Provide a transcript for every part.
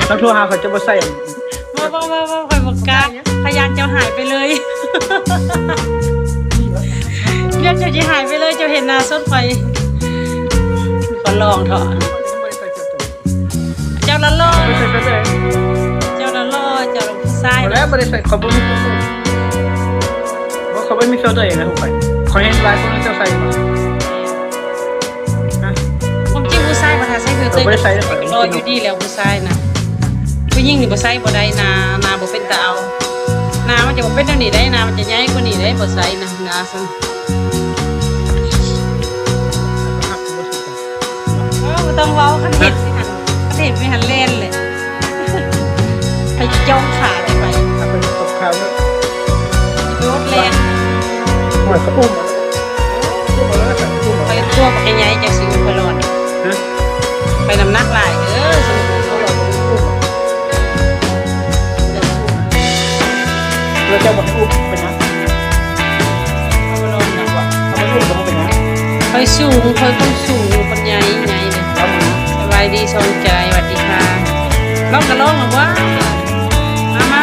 ຕ້ອງໂທຫາເຂົາ ເຈົ້າບໍ່ໃສ່ ບໍ່ ບໍ່ ບໍ່ ບໍ່ ຂ້ອຍບໍ່ກ້າ ຂ້ອຍຢ້ານເຈົ້າຫາຍໄປເລີຍ ຢ້ານເຈົ້າຊິຫາຍໄປເລີຍ ເຈົ້າເຫັນໜ້າສົດຂ້ອຍ ຂໍລອງເຖາະ ເຈົ້າຫຼໍ່ໆ ບໍ່ໄດ້ໃສ່ ເຈົ້າຫຼໍ່ໆ ເຈົ້າຜູ້ຊາຍ ບໍ່ໄດ້ໃສ່ ຂ້ອຍບໍ່ມີ ບໍ່ ຂ້ອຍບໍ່ມີ filter ນະ ຂ້ອຍ ຂ້ອຍເຫັນຫຼາຍຄົນເຈົ້າໃສ່ ຄວາມຈິງຜູ້ຊາຍມັນຫາໃສ່ filter ກໍຫຼໍ່ຢູ່ດີແລ້ວ ຜູ້ຊາຍນະ ຜູ້ຍິງນີ້ບໍ່ໃສ່ບໍ່ໄດ້ ໜ້າ ໜ້າບໍ່ເປັນຕາເອົາ ໜ້າມັນຈະບໍ່ເປັນແນວນີ້ໄດ໋ ໜ້າມັນຈະໃຫຍ່ກວ່ານີ້ໄດ໋ ບໍ່ໃສ່ນະ ໜ້າຊັ້ນ ເອີ ບໍ່ຕ້ອງເວົ້າ ຄັນເຫັນ ຄັນເຫັນໄປຫັ້ນແລ່ນເລີຍ ໃຜຊິຈ້ອງຂາໄດ້ໄປ ເອົາໄປຕົບຂາເນາະ ໂດດແລ່ນ ໂອ້ຍ ເຂົາອຸ້ມ ອຸ້ມເອົາເລີຍ ອຸ້ມເອົາ ໄປຕົວບັກໃຫຍ່ໆ ຈັ່ງຊິອຸ້ມໄປລອດ ຮະ ໄປນ້ຳໜັກຫຼາຍເດີ ແລ້ວເຈົ້າບໍ່ໃຫ້ອຸ້ມເປັນຫຍັງ? ຂ້ອຍສູງ ຂ້ອຍຄວາມສູງ ຄົນໃຫຍ່ ໃຫຍ່ເດ້. ສະບາຍດີ ສອງໃຈ ຫວັດດີຄ່ະ. ລອງກະລອງລະວ່າ ມາ ມາ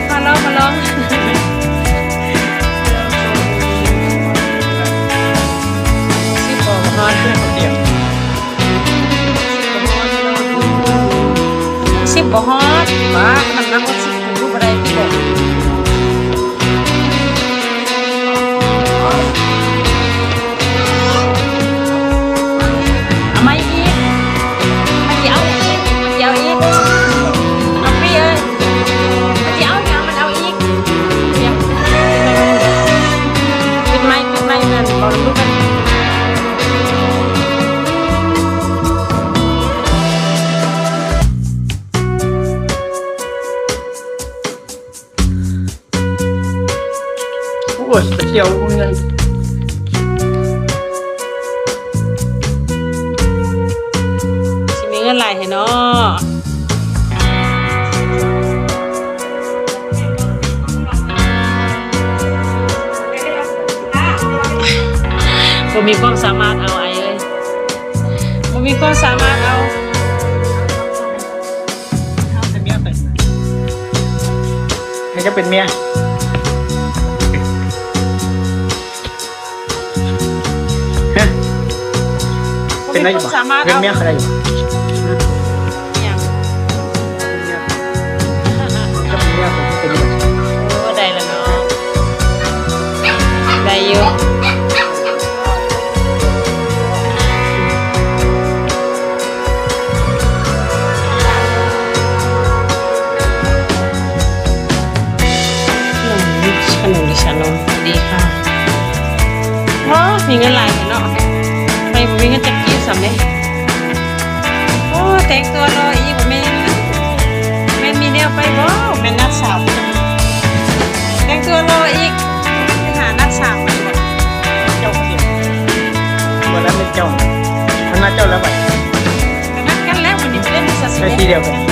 ມາລອງ ມາລອງ. ສິບບໍ່ຮອດ ສິບບໍ່ຮອດ ບາດ ນ້ຳໜັກຮອດສິບ ຮູ້ບໍ່ໄດ້ຕິບໍ່? ເອົາໃໝ່ອີກ ມັນຊິເອົາອີກ ມັນຊິເອົາອີກ ນ້ອງປີ້ເອີຍ ມັນຊິເອົາຫຍັງ ມັນເອົາອີກ ປິດໄມ ປິດໄມ ເພິ່ນ ເວົ້ານຳລູກເພິ່ນ. ໂອ້ຍ ໄປທ່ຽວເມືອງ ຊິມີເງິນຫຼາຍແທ້ເນາະ ບໍ່ມີຄວາມສາມາດເອົາ ອ້າຍເອີຍ ບໍ່ມີຄວາມສາມາດເອົາ. ເອົາແຕ່ເມຍໄປ ໃຫ້ເຈົ້າເປັນເມຍ ຮະ ເປັນໄດ້ຢູ່ບໍ່? ເປັນເມຍເຂົາໄດ້ຢູ່ບໍ່? ເປັນເມຍ ເປັນເມຍ ເປັນເມຍ ໂອ້ ໄດ້ລະເນາະ ໄດ້ຢູ່. ຂະໜົມ ຂະໜົມ ດີຄ່ະ. ໂອ້ ມີເງິນຫຼາຍແທ້ເນາະ ໄປບໍ່ມີເງິນຈັກກີບຊ້ຳເດ້. ໂອ້ ແຕ່ງຕົວຫຼໍ່ອີກ ບໍ່ແມ່ນ ແມ່ນມີແນວໄປບໍ່? ແມ່ນນັດສາວ ແຕ່ງຕົວຫຼໍ່ອີກ ໄປຫານັດສາວ ເຈົ້າ ບໍ່ແລ້ວແມ່ນເຈົ້າ ຄະນະເຈົ້າແລ້ວບັດ ຄະນະກັນແລ້ວ ມື້ນີ້ໄປຫຼິ້ນໃສ່ສີດຽວກັນ.